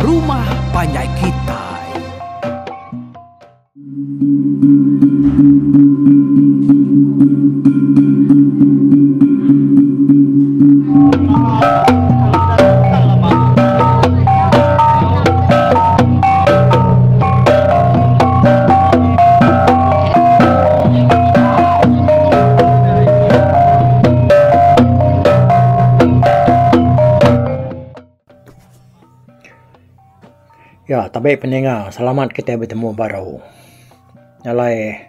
rumah panjai kitai. Ya tabi peninga selamat kitai betemu baru. Alai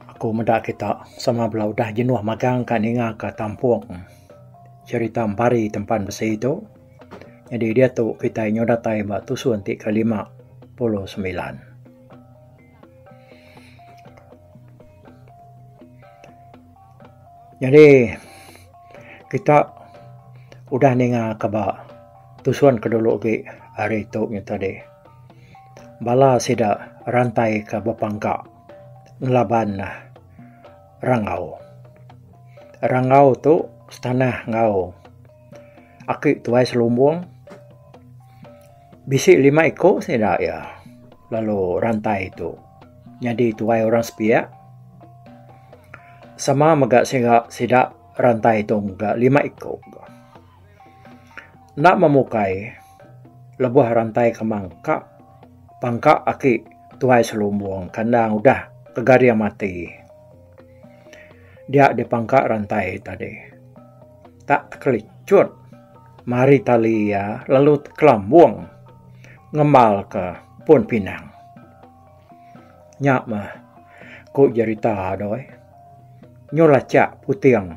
aku meda kita sama bala udah jenuh magang ka ninga ka tampung cherita empari tempan besi tu. Nyadi diatu kitai nyau datai ba tusun ti ke 59. Nyadi kita udah ninga ka ba tusun ke dulu agi ari tu nya tadi. Bala sida rantai ka bepangka ngelaban Rangau. Rangau tu setanah enggau Aki tuai selumbung bisi lima iku sida iya lalu rantai tu nyadi tuai orang sepiak sama mega sida sida rantai tu mega lima iku. Enda memukai lebuh rantai ke mangka pangka aki tuai selumbung kandang udah ke garing mati dia dipangka rantai tadi. Tak tekelichut mari tali iya lalu tekelambung ngembal ke pun pinang. Nya mah ku jerita doi nyu lachak puting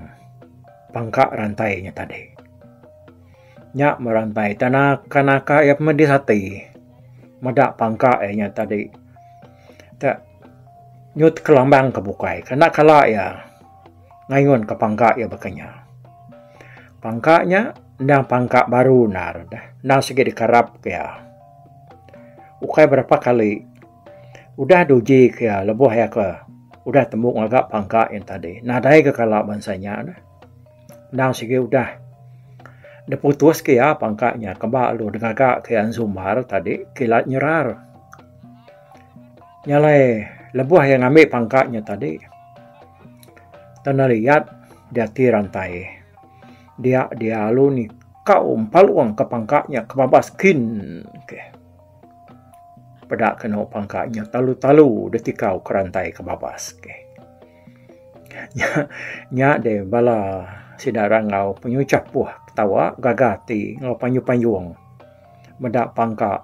pangka rantai nya tadi. Nya meh rantai tanaka naka iya pemedis ati meda pangka iya nya tadi. Tak nyu tekelambang ke bukai kena kala iya. Ngayun ka pangka iya baka nya. Pangka nya endang pangka baru endar deh. Endang sigi dikarap ke iya. Ukai berapa kali udah diuji ke iya lebuh iya ke udah tembu ngaga pangka iya tadi nadai ga kala bansa nya deh. Endang sigi udah diputus ke iya pangka nya keba lalu digaga ke iya ensumbar tadi kilat nyerar. Nya alai lebuh iya ngambi pangka nya tadi tanda liat diati rantai dia dia lalu nikau empalung ke pangka nya ke babas kin ke. Peda kenu pangka nya talu talu ditikau ke rantai ke babas ke. Nya nya deh bala sida ra enggau penyuchap puh ketawa gaga ati enggau panjung panjung meda pangka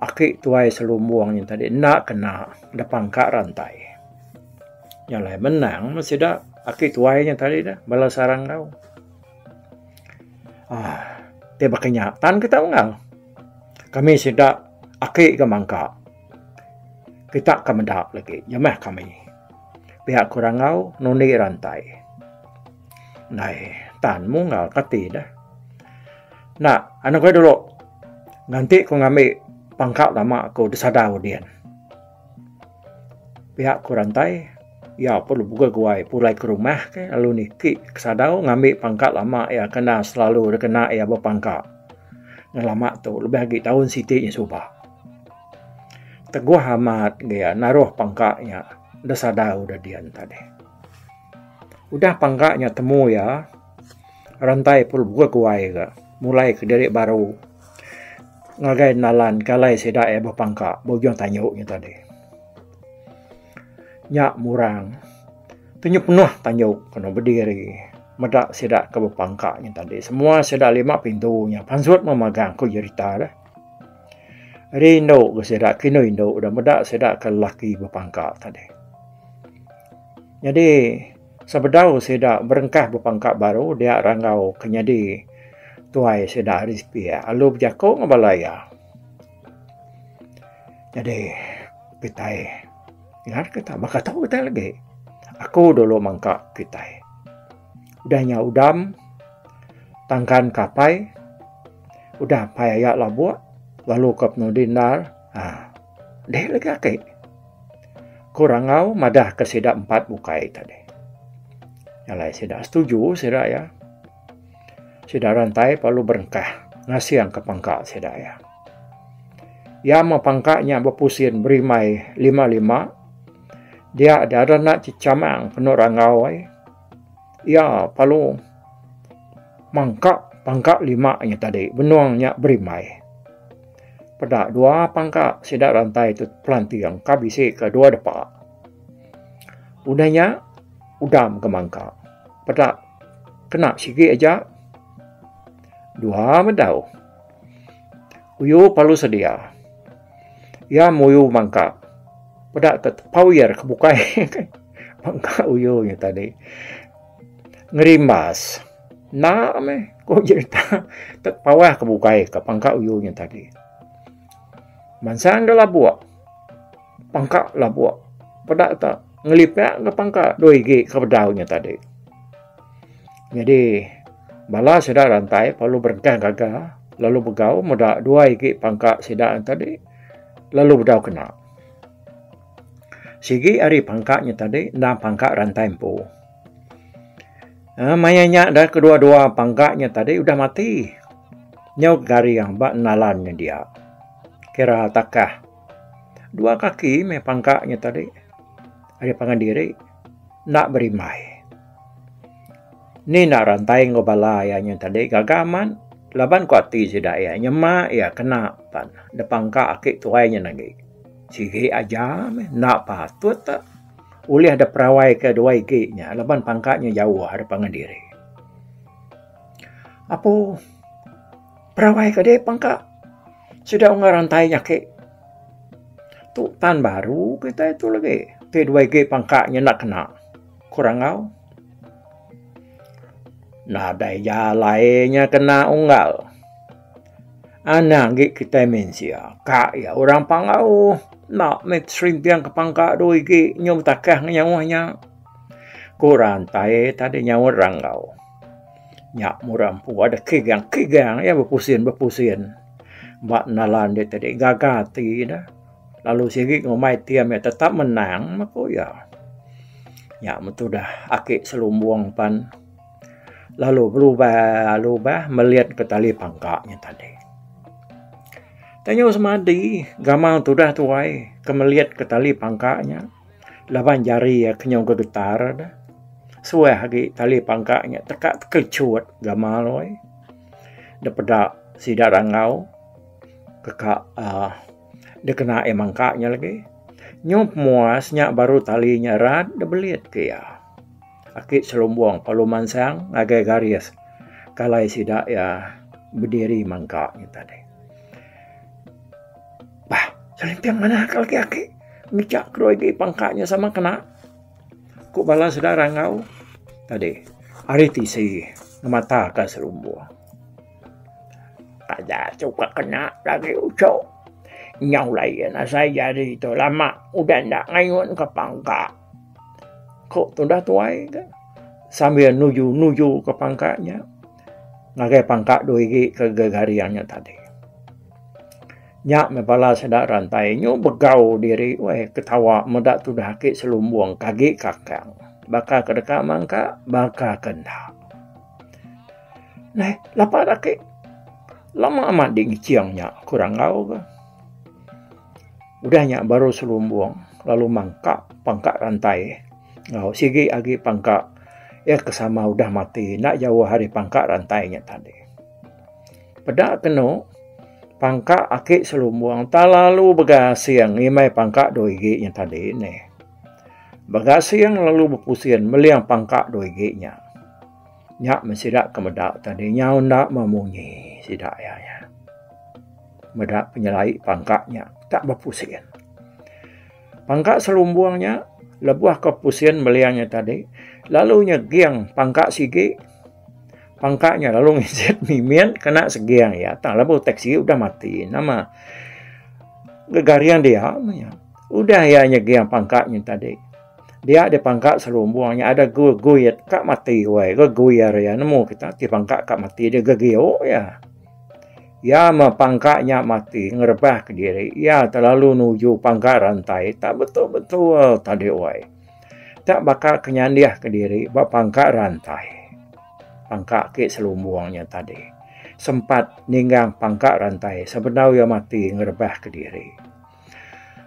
aki tuai selumbung nya tadi enda kena da pangka rantai. Nya alai menang meh sida aki tuai nya tadi dah bala sarang enggau. Aaa ti baka nya tan kita enggau. Kami sida aki ga mangka. Kita ka meda lagi nyamah kami. Pia ku Rangau nundi rantai. Ndai tan munggal kati deh. Enda anu ku dulu nganti ku ngambi pangka lama ku disadau din. Pia ku rantai iya pun bukai guai pulai ke rumah ke lalu niki ke sadau ngambi pangka lama iya ke enda selalu deka kena iya bepangka ngelama tu lebih agi taun siti nya suba. Teguh amat iya naruh pangka nya da sadau da dian tadi. Udah pangka nya temu iya rantai pun bukai guai ga mulai kediri baru. Ngagai nalan ke alai sida iya bepangka ba ujung tanyu nya tadi. Nya murang tunjuk penuh tanyu kenu bediri meda sida ke bepangka nya tadi. Semua sida lima pintu nya pansut memagang ku jerita deh. Rindu ga sida kinu indu da meda sida ke lelaki bepangka tadi. Nyadi sebedau sida berengkah bepangka baru dia ranggau ke nyadi tuai sida ari sepiak lalu bejaku ngan bala iya. Nyadi kitai ingat kita baka tu kitai lagi aku dulu mangka kitai. Udah nya udam tangkan ke apai udah apai aya labuk lalu ke penudi endar aaa deh lagi ake. Ku Rangau madah ke sida empat bukai tadi. Alai sida setuju sida iya. Sida rantai perlu berengkah. Ngasingka pangka sida iya. Iya meh pangka nya bepusin berimbai lima-lima dia deh ada enda chechamang penu ranggau ai. Iya perlu mangka pangka lima nya tadi benung nya berimbai. Peda dua pangka sida rantai tu pelanting ka bisi ke dua depa. Udah nya udam ke mangka peda kena sigi aja dua bedau. Uyu perlu sedia. Iya muyu mangka. Peda te tepawir ke bukai. Mangka uyu nya tadi. Ngerimbas. Enda meh ku jerita tepawah ke bukai ka pangka uyu nya tadi. Mansang da labuk. Pangka labuk. Peda te ngelipak ga pangka dua igi ke bedau nya tadi. Nyadi bala sida rantai perlu berengkah gaga lalu begau meda dua igi pangka sida tadi lalu bedau kena. Sigi ari pangka nya tadi endang pangka rantai empu. Aaa maya nya da kedua-dua pangka nya tadi udah mati nyau garing ba nalan nya dia. Kira takah dua kaki meh pangka nya tadi ari pangan diri enda berimbai. Ni enda rantai enggau bala iya nya tadi gaga amat laban ku ati sida iya nyema iya kena pan da pangka aki tuai nya agi. Sigi aja meh enda patut te ulih da perawai ke dua igi nya laban pangka nya jauh ari pangan diri. Apu perawai ke deh pangka sida unga rantai nya aki. Tu tan baru kitai tu lagi ti dua igi pangka nya enda kena. Ku Rangau. Nadai jalai nya kena unggal. Anang agi kitai mensia ka iya orang Panggau enda meh serinting ke pangka dua igi nyu betakah ngan nyauh nya. Ku Rantai tadi nyaut Rangau. Nya murah empu ada kigang kigang iya bepusin bepusin ba nalan dia tadi gaga ati ne. Lalu sigi ngumbai ti ami tetap menang meh ku iya. Nya meh tudah aki selumbung pan lalu belubah lubah melit ke tali pangka nya tadi. Tanyu semadi gamal tudah tuai ke melit ke tali pangka nya laban jari iya ke nyau gegetar deh. Suah agi tali pangka nya teka tekelichut gamal weh. Dep peda sida rangau keka uhh Dikena iya mangka nya lagi. Nyu pemuas nya baru tali nya rat dibelit ke iya. Aki selumbung perlu mansang ngagai garis kalai sida iya bediri mangka nya tadi. Bah selimping manah ka lagi aki ngicha kedua igi pangka nya sama kena ku bala sida rangau tadi ari tisi ngemata ka selumbung. Kada suka kena lagi uchu. Nyau lain asai jari tu lama udah enda ngayun ke pangka. Ku tudah tuai ke sambil nuju nuju ke pangka nya ngagai pangka dua igi ke gegaring nya tadi. Nya meh bala sida rantai nyu begau diri weh ketawa meda tudah aki selumbung ke agi kakang baka ke deka mangka baka ke enda. Neh lapa da ake lama amat di ngiching nya ku Ranggau ga. Udah nya baru selumbung lalu mangka pangka rantai enggau sigi agi pangka iya ke sama udah mati enda jauh ari pangka rantai nya tadi. Peda kenu pangka ake selumbung terlalu begasing ngimbai pangka dua igi nya tadi neh. Begasing lalu bepusin meling pangka dua igi nya. Nya meh sida ke meda tadi nyau enda memunyi sida iya nya. Meda penyelai pangka nya tak bepusin. Pangka selumbung nya lebuh ke pusin meling nya tadi lalu nyeging pangka sigi. Pangka nya lalu ngisit mimit kena seging iya tang lebuh teksi udah mati nama gegaring dia meh nya. Udah iya nyeging pangka nya tadi. Dia dipangka selumbung nya ada guit ka mati weh geguir iya nemu kita ti pangka ka mati dia gegiu iya. Iya meh pangka nya mati ngerebah kediri iya terlalu nuju pangka rantai tak betul betul tadi weh. Tak baka ke nyandih kediri ba pangka rantai. Pangka ake selumbung nya tadi. Sempat ninggang pangka rantai sebedau iya mati ngerebah kediri.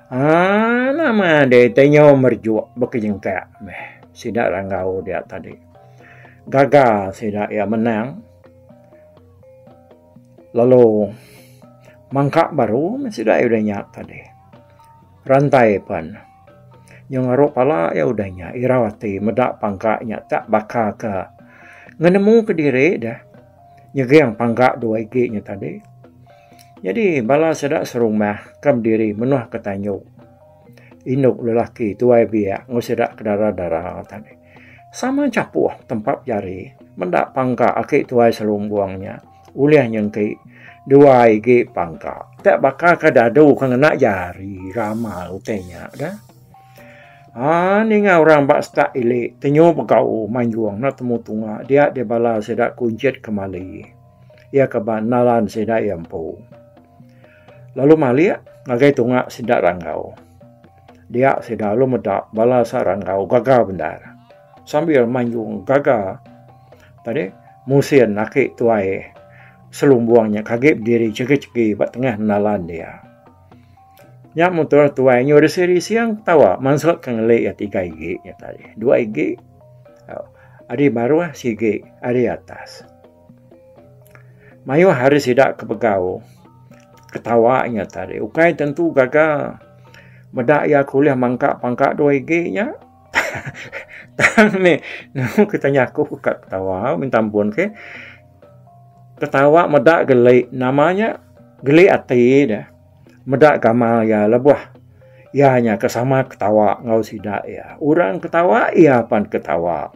Aaa nama deh tai nyau merejuk bekejengkak meh sida ranggau dia tadi. Gaga sida iya menang lalu mangka baru meh sida iya udah nya tadi. Rantai pen nyau ngaru pala iya udah nya irau ati meda pangka nya tak baka ke ngenemu kediri deh nyeging pangka dua igi nya tadi. Nyadi bala sida serumah ke bediri menuh ke tanju indu lelaki tuai biak enggau sida ke dara-dara tadi. Sama chapuh tempap jari meda pangka aki tuai selumbung nya ulih nyengki dua igi pangka. Tak baka ke dadu ke ngena jari gamal utai nya dah. Aaa ninga orang ba setak ili tenyu begau manjung enda temu tunga dia deh bala sida kunchit kemali. Iya ke ba nalan sida iya empu. Lalu malik ngagai tunga sida ranggau. Dia sida lalu meda bala sa ranggau gaga bendar. Sambil manjung gaga tadi musin aki tuai selumbung nya ke agi bediri chegi-chegi ba tengah nalan dia. Nya mutur tuai nyu rising-rising ketawa mansut ke ngeli iya tiga igi nya tadi. Dua igi ari baruh sigi ari atas. Mayuh ari sida ke begau ketawa nya tadi ukai tentu gaga meda iya ke ulih mangka pangka dua igi nya. Tang meh nemu kita nyaku ka ketawa minta ampun ke. Ketawa meda geli nama nya geli ati ne meda gamal iya lebuh iya nya ke sama ketawa enggau sida iya. Orang ketawa iya pan ketawa.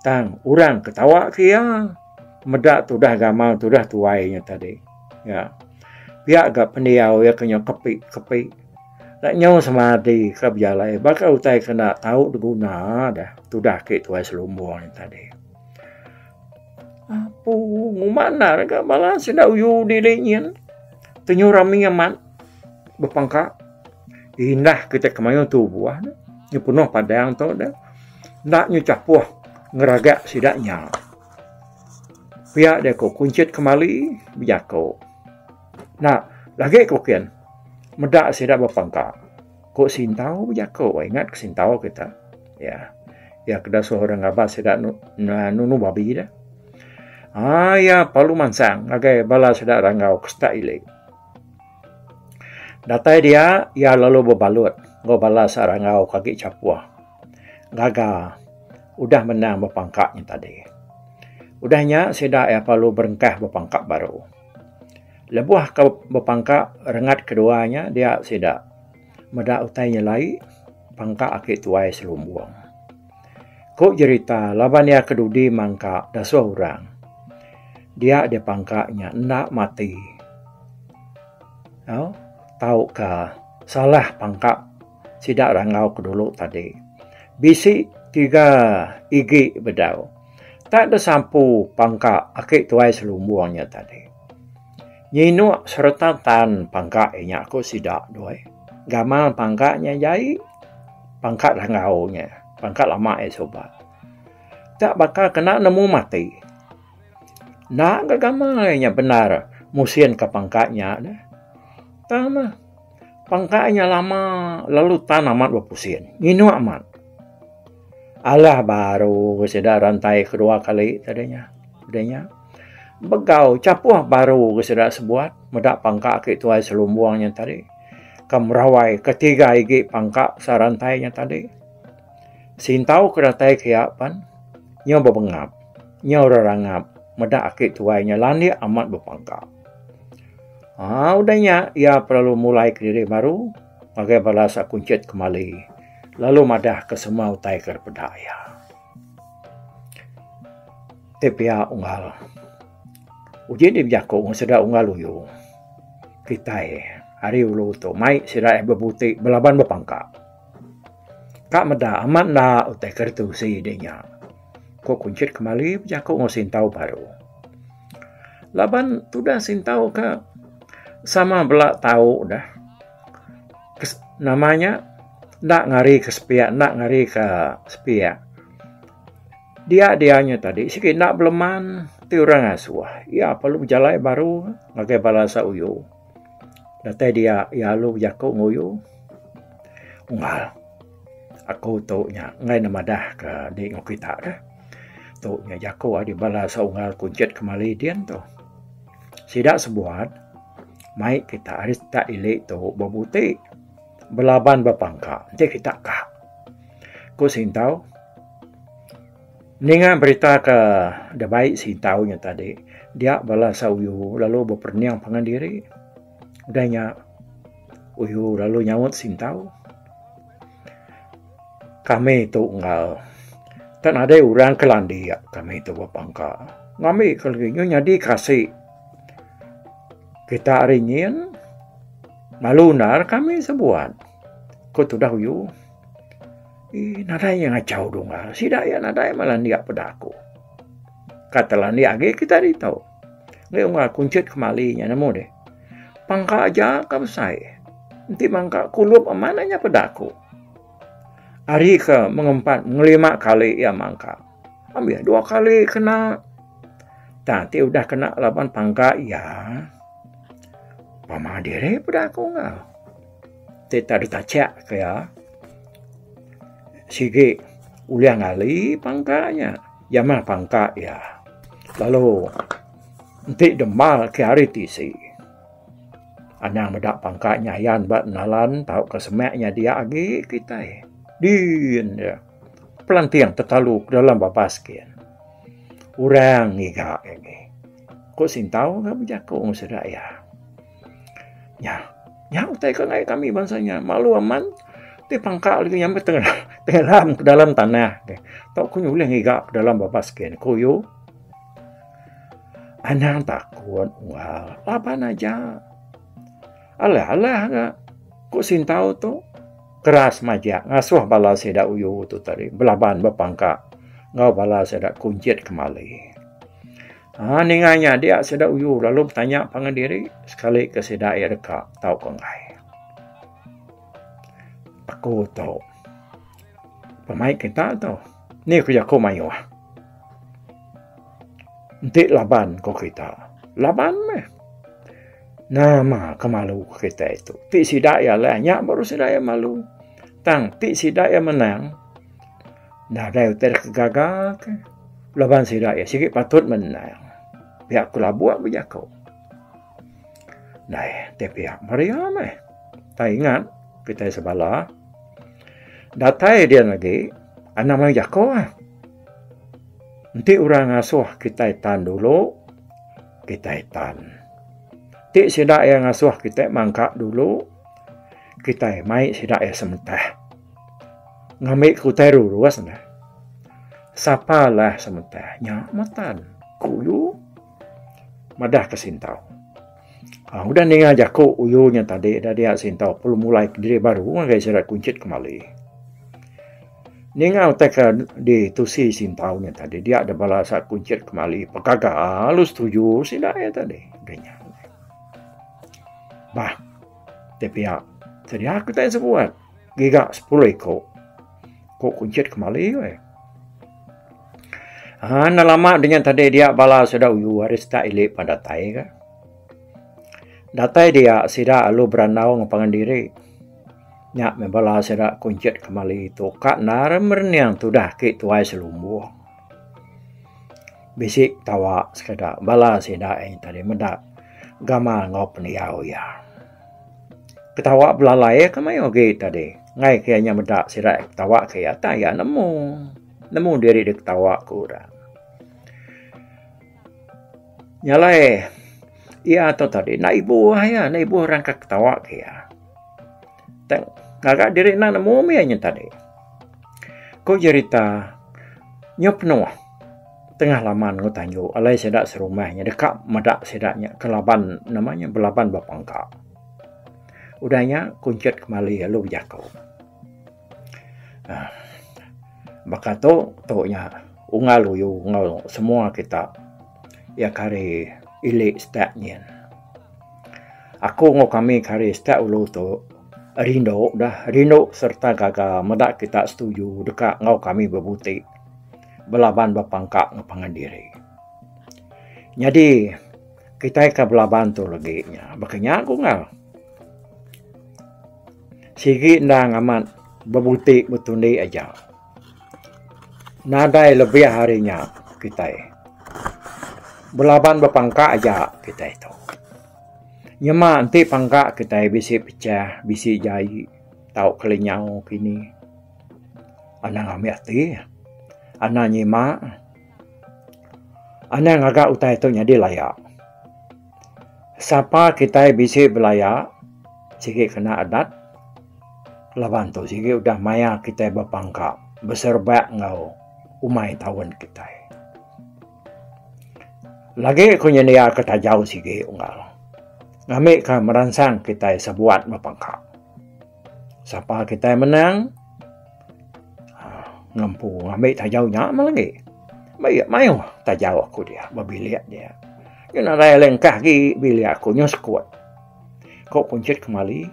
Tang orang ketawa ke iya meda tudah gamal tudah tuai nya tadi. Ya. Pia ga pendiau iya ke nyau kepi kepi. Enda nyau semadi ke bejalai baka utai ke enda tau diguna dah tudah ake tuai selumbung nya tadi. Apu ngumba enda ga bala sida uyu diri nyin. Tenyu rami amat bepangka. Indah kita ke mayuh tubuh ne nyepenuh padang tu deh. Enda nyu chapuh ngeragak sida nya. Pia deh ku Kunchit Kemali bejaku. Enda lagi ku kin meda sida bepangka. Ku Sintau bejaku ingat ke Sintau kita. Ya. Ya ke dasuh orang ngabas sida nunu babi deh. Aaa iya perlu mansang ngagai bala sida ranggau ke setak ili. Datai dia, iya lalu bebalut enggau bala Saranggau ke agi chapuh gaga udah menang bepangka nya tadi. Udah nya sida iya perlu berengkah bepangka baru. Lebuh ke bepangka rengat kedua nya dia sida meda utai nyelai pangka aki tuai selumbung. Ku jerita laban iya ke dudi mangka dasuh orang. Dia dipangka nya enda mati. Au tauka salah pangka sida ranggau ke dulu tadi. Bisi tiga igi bedau. Tak deh sampu pangka aki tuai selumbung nya tadi. Nyinuk sereta tan pangka inya ku sida doi. Gamal pangka nya jai pangka ranggau nya pangka lama iya suba. Tak baka kena nemu mati. Enda ga gamal iya nya bendar musin ka pangka nya deh. Tang meh pangka nya lama lalu tan amat bepusin nyinuk amat. Alah baru sida rantai kedua kali tadi nya. Udah nya begau chapuh baru ga sida sebuat meda pangka ake tuai selumbung nya tadi ke merawai ketiga igi pangka serantai nya tadi. Sintau ke datai ke iya pan nyau bebengap, nyau rerangap meda aki tuai nya landik amat bepangka. Aaa udah nya iya perlu mulai kediri baru ngagai bala sa kunchit kemali lalu madah ke semua utai ke dipeda iya. Ti pia unggal. Uji dih bejaku ngan sida unggal uyu kitai ari ulu tu mai sida bebuti belaban bepangka. Ka meda amat enda utai ke ditusi deh nya. Ku Kunchit kemali bejaku enggau Sintau baru. Laban tudah Sintau ka sama bela tau deh. Nama nya enda ngari ke sepiak enda ngari ke sepiak. Dia dia nya tadi sigi enda beleman. Ti orang ngasuh iya perlu bejalai baru ngagai bala sa uyu. Datai dia iya lalu bejaku enggau uyu. Unggal aku tu nya enggai ne madah ka indi enggau kita deh. Tu nya jaku ari bala sa unggal kunchit kemali din tu. Sida sebuat mai kita ari sitak ili tu bebuti belaban bepangka enti kita ka. Ku Sintau. Ninga berita ke dibai Sintau nya tadi dia bala sa uyu lalu beperening pangan diri. Udah nya uyu lalu nyaut Sintau. Kami tu enggau tak nadai orang ke landik kami tu bepangka. Ngambi ke legi nyu nyadi kasi kita ari nyin malu endar kami sebuat ku tudah uyu. Ii nadai iya ngachau dungga sida iya nadai meh landik peda aku. Ka telandik agi kita ditu. Ngi unggal kunchit kemali nya nemu deh. Pangka aja ka besai. Enti mangka kulup amat nya peda aku. Ari ke mengempat ngelima kali iya mangka. Ambih dua kali kena. Tang ti udah kena laban pangka iya. Pama diri peda aku enggau. Ti tak ditachak ke iya sigi ulih ngali pangka nya jamah pangka iya lalu enti dema ke hari tisi anang meda pangka nya ayan ba nalan tauka semak nya dia agi kitai din dia pelanting tetalu dalam babas gin orang ngiga agi ku Sintau ga bejaku ngan sida iya. Nya, nya utai ke ngagai kami bansa nya malu amat ti pangka lagi nyampe tenggelam ke dalam tanah ke. Tau ku nyulih ngiga ke dalam babas kin ku yu. Anang takut unggal laban aja. Alah alah ga ku Sintau tu keras majak ngasuh bala sida uyu tu tadi belaban bepangka enggau bala sida kunchit kemali. Haa ninga nya dia sida uyu lalu betanya pangan diri sekali ke sida iya deka tauka enggai. Aku tu pemai kita tu ni ku jaku mayuh. Enti laban ku kita laban meh. Nama ke malu ke kitai tu. Ti sida iya alah nya baru sida iya malu. Tang ti sida iya menang. Nadai utai deka gaga ke laban sida iya sigi patut menang. Pia ku Labuk bejaku. Dai ti pia Maria meh. Tai ingat kitai sebala datai din agi anang meh jaku ah. Enti orang ngasuh kitai tan dulu kitai tan. Ti sida iya ngasuh kitai mangka dulu kitai mai sida iya sementah. Ngambi ke utai rurus ne. Sapa lah sementah nya metan ku uyu madah ke Sintau. Aaa udah ninga jaku uyu nya tadi da dia Sintau perlu mulai kediri baru ngagai sida kunchit kemali. Ninga utai ke ditusi Sintau nya tadi dia da bala sa kunchit kemali pekaga lalu setuju sida iya tadi. Bah ti pia sedia kitai sebuat. Giga sepuluh iko ku kunchit kemali weh. Haa enda lama dengan tadi dia bala sida uyu ari sita ili pan datai ka. Datai dia sida lalu berandau ngan pangan diri. Nya meh bala sida kunchit kemali tu ka endar merening tudah aki tuai selumbung. Bisi tawa sekeda bala sida en tadi meda gamal enggau pendiau iya. Ketawa belalai ke mayuh agi tadi. Enggai ke iya nya meda sida ketawa ke iya tang iya nemu. Nemu diri dek ketawa ke orang. Nya alai iya tu tadi enda ibuh iya, enda ibuh orang ke ketawa ke iya. Tang ngaga diri enda nemu meh iya nya tadi. Ku jerita nyau penuh tengah laman enggau tanju alai sida serumah nya deka meda sida nya ke laban nama nya belaban ba pangka. Udah nya Kunchit kemali lalu bejaku uhh baka tu tu nya unggal uyu enggau semua kita iya ke hari ili setak nyin. Aku enggau kami ke hari setak ulu tu rindu dah rindu sereta gaga meda kita setuju deka enggau kami bebuti. Belaban bepangka enggau pangan diri. Nyadi kitai ka belaban tu legi nya baka nya ku enggau. Sigi endang amat bebuti betundi aja. Nadai lebih ari nya kitai. Belaban bepangka aja kitai tu. Nyema enti pangka kitai bisi pecah bisi jai tauka lenyau kini anang ami ati anang nyima anang ngaga utai tu nyadi laya. Sapa kitai bisi belaya sigi kena adat laban tu sigi udah maya kitai bepangka beserebak enggau umai taun kitai. Lagi ku nyendiaka tajau sigi unggal ngambika meransang kitai sebuat bepangka. Sapa kitai menang uhh ngempu ngambi tajau nya meh lagi. Bai mayuh tajau aku dia ba bilik dia. Nyu nadai alai engkah agi bilik aku nyu sekut. Ku Kunchit Kemali.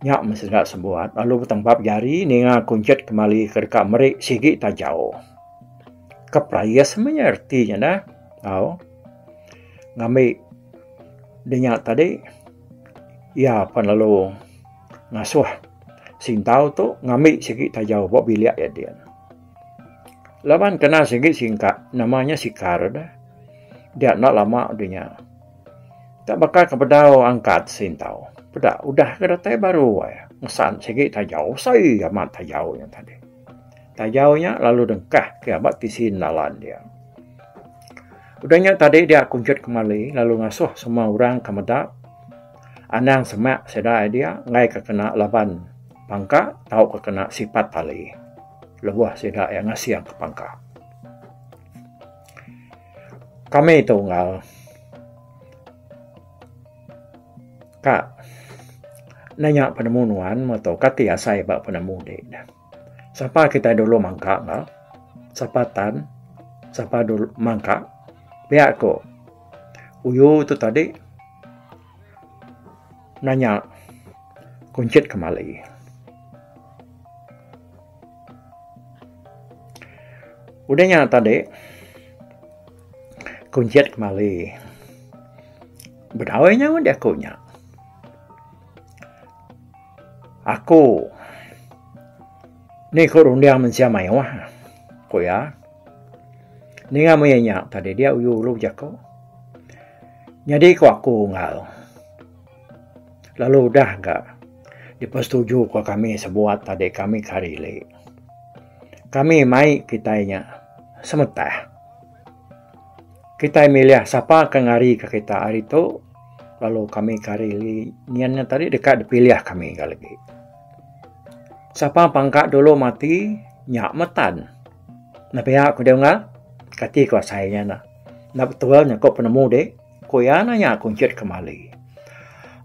Nya meh sida sebuat lalu betempap jari ninga Kunchit Kemali ke deka meri sigi tajau. Ke perais meh nya reti nya dah tau ngambi dinya tadi iya pan lalu ngasuh sintau tu ngambi sigi tajau ba bilik iya din. Laban kena sigi singka nama nya sikar deh dia enda lama dinya tak baka ke bedau angkat sintau peda udah ke datai baru ngesan sigi tajau besai amat tajau nya tadi. Tajau nya lalu dengkah ke aba tisi nalan dia. Udah nya tadi dia Kunchit Kemali lalu ngasuh semua orang ke meda anang semak sida dia enggai ke kena laban pangka tauka kena sipat tali lebuh sida iya ngasing ke pangka. Kami tu enggau ka nanya penemu nuan meto kati asai ba penemu ti. Sapa kitai dulu mangka enggau sapa tan sapa dulu mangka pia ko uyu tu tadi nanya kunchit kemali. Udah nya tadi kunchit kemali bedau inya meh diaku nya. Aku ni ku runding mensia mayuh ku iya. Ninga mih nya tadi dia uyu ulu jaku. Nyadi ku aku enggau lalu udah ga dipesetuju ku kami sebuat tadi kami ke hari ili. Kami mai kitai nya semetah. Kitai milih sapa ke ngarika kita hari tu lalu kami ke hari ili nyin nya tadi deka dipilih kami ga lagi. Sapa pangka dulu mati nya meh tan. Enda pia ku deh unggal kati ku asai nya ne. Enda betul nya ku penemu deh ku iya nanya Kunchit Kemali.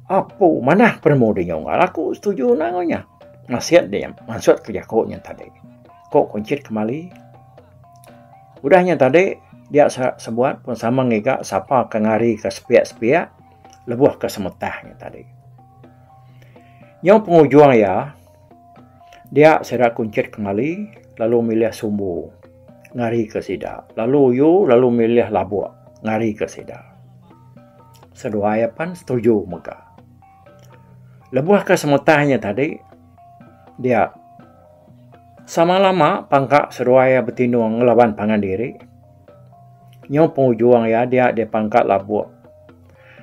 Apu manah penemu deh nya unggal aku setuju ne enggau nya. Nasit deh mansut ke jaku nya tadi ku Kunchit Kemali. Udah nya tadi dia sebuat pun sama ngiga sapa ke ngarika sepiak-sepiak lebuh ke semetah nya tadi. Nyau pengujung iya dia sida Kunchit Kemali lalu milih Sumbu ngarika sida lalu Uyu lalu milih Labuk ngarika sida. Seduai iya pan setuju mega. Lebuh ke semetah nya tadi dia. Sama lama pangka seduai iya betinung ngelaban pangan diri. Nyau pengujung iya dia dipangka labuk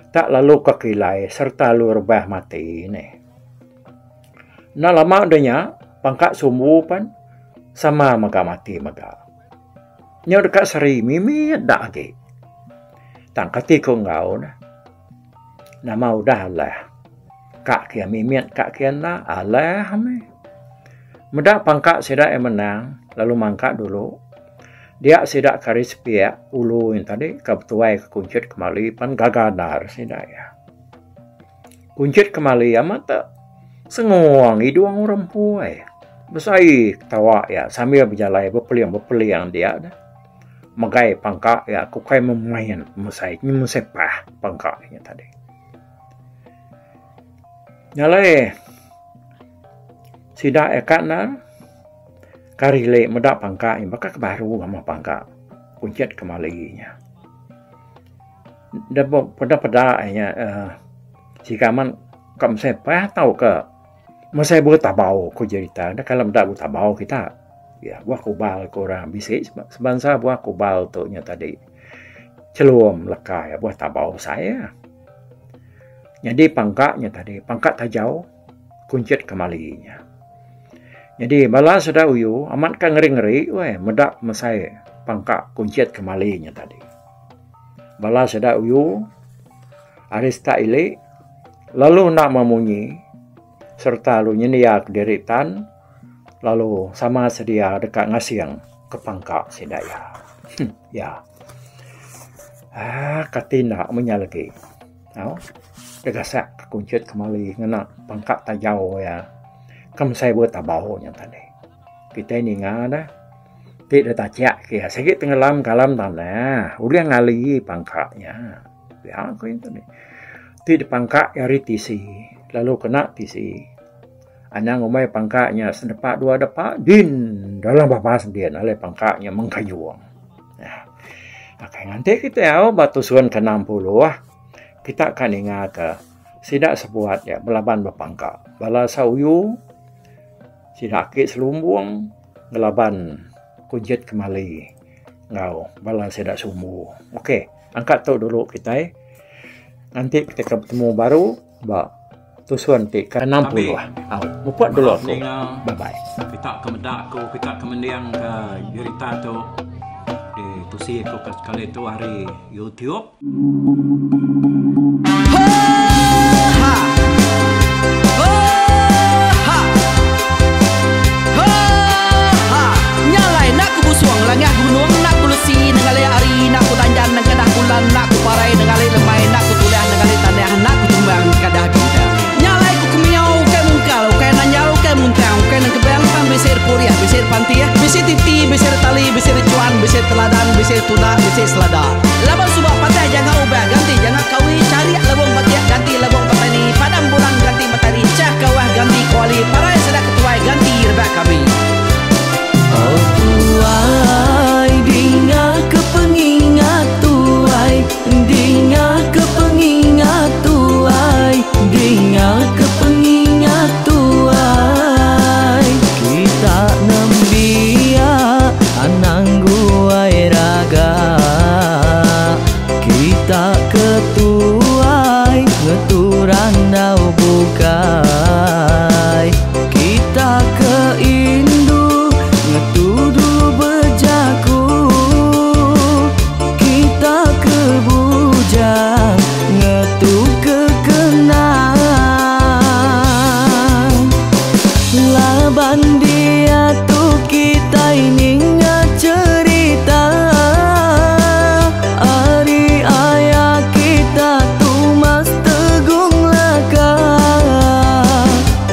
tak lalu ke kilai sereta lalu rebah mati neh. Enda lama udah nya pangka sumbu pan sama mega mati mega. Nyau deka seri mimit da agi. Tang kati ku enggau ne. Nama udah alah. Ka ke mimit ka ke enda alah meh. Meda pangka sida iya menang lalu mangka dulu dia sida ke ari sepiak ulu nya tadi ke betuai ke Kunchit Kemali pan gaga endar sida iya. Kunchit Kemali amat te sengung idung orang empu ai. Besai ketawa iya sambil bejalai bepeling bepeling dia deh. Megai pangka iya ku kai memain mesai mesai pah pangka nya tadi. Nya alai sida iya ka endar kari ili meda pangka nya baka ke baru nama pangka Kunchit Kemali nya. Da peda-peda iya uhh siga amat ka mesai pah tauka mesai buah tabau ku jerita ne kala meda buah tabau kita. Ya buah kubal ku orang bisi sebansa buah kubal tu nya tadi chelum leka iya buah tabau besai iya. Nyadi pangka nya tadi pangka tajau kunchit kemali nya. Nyadi bala sida uyu amat ka ngeri ngeri weh meda mesai pangka kunchit kemali nya tadi. Bala sida uyu ari setak ili lalu enda memunyi sereta lalu nyendia kediri tan lalu sama sedia deka ngasing ke pangka sida iya. Ya. Aaa kati enda meh nya lagi. Au deh gasak ke kunchit kemali ngena pangka tajau iya ke mesai buah tabau nya tadi. Kitai ninga ne ti deh tachak ke iya sigi tenggelam ke alam tanah ulih ngali pangka nya. Pia ku iya tadi. Ti deh pangka iya ari tisi lalu kena tisi anang ngumbai pangka nya sedepa dua depa din dalam babas din alai pangka nya mengkayung. Akai nganti kitai au ba tusun ke 60 kita ka ninga ka sida sebuat iya belaban bepangka. Bala sauyu sida aki selumbung ngelaban kunchit kemali enggau bala sida sumbu. Okey angka tu dulu kitai nganti kitai ka betemu baru ba tusun ti ke 60. Au mupuk dulu aku. Bye bye. Kita ke meda aku, kita ke mending ke jerita tu ditusi aku ke sekali tu ari YouTube. Nya alai enda ku busung langah gunung enda ku lesi nengali hari enda ku danjan nengkedah bulan enda ku parai nengali lemai enda ku tulah nengali tanah enda ku tumbang kadah bintang. Nya alai ku kemiau ukai mungkal ukai nanjal ukai muntang ukai nengkebang tang bisi repurih bisi repantih bisi titi bisi retali bisi rechuan bisi teladan bisi tunda bisi selada. Laban suba patah janga ubah ganti janga kawi charik lebung batik ganti lebung petani padam bulan ganti matari chah kawah ganti kuali parai sida ketuai ganti rebak kami. Oh tuai dinga ke pengingat tuai dinga ke pengingat tuai dinga ke pengingat tuai kita nembiak anang guai raga kita ke tuai ngetu randau bukai kita ke indu ngetu dulu bejaku kita ke bujang ngetu ke kenang laban diatu kitai ninga cherita ari aya kita Tumas Tegung Laka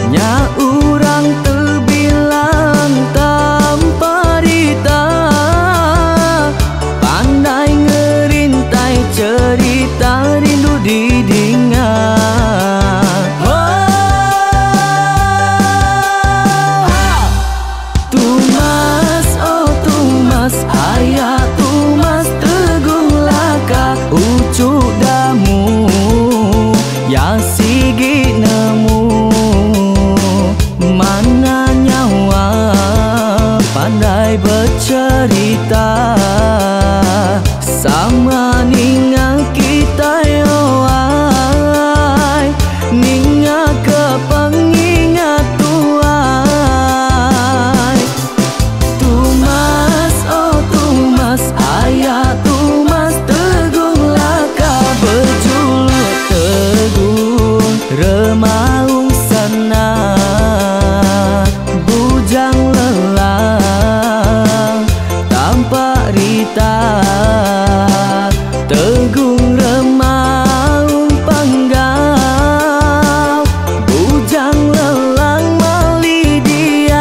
nya urang tebilang tanpa rita pandai ngerintai cherita rindu didinga. Tumas oh Tumas aya Tumas Tegung Laka uchu damu ya sigi nemu mana nyawa pandai becerita sama ninga kitai oh ai ninga ke pengingat tuai Tumas oh Tumas aya Tumas Tegung Laka bejuluk Tegung Remaung Sana Bujang Lelang Tampak Rita Tegung Remaung Panggau Bujang Lelang Mali Diau.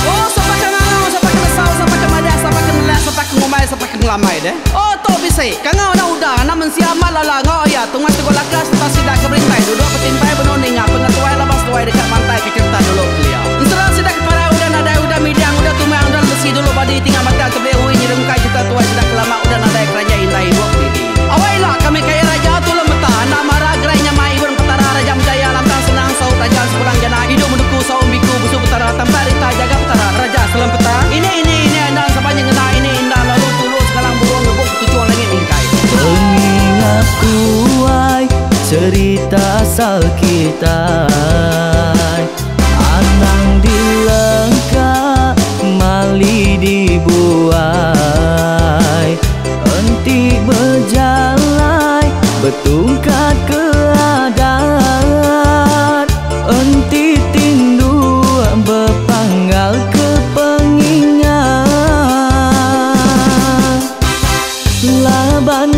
Oh sapa ke ngangau sapa ke nesau sapa ke madah sapa ke nelak sapa ke ngumbai sapa ke ngelamai deh. Oh tu bisi kangau anak uda anak mensia amat lala enggau aya tungai teguh laka sereta sida ke berintai duduk betimpai benung ninga pengetuai laban seduai deka mantai ke kereta dulu kelia. Ensera sida ke parai udah nadai udah midang udah tumang udah lesi dulu badi tinggal matang tebeli ui nyerungkai cerita tuai sida ke lama udah nadai keranjai indai ibuk didi. Jerita asal kitai. Anang dilengka mali dibuai. Enti bejalai betungkat ke adat. Enti tindu bepanggal ke pengingat. Laban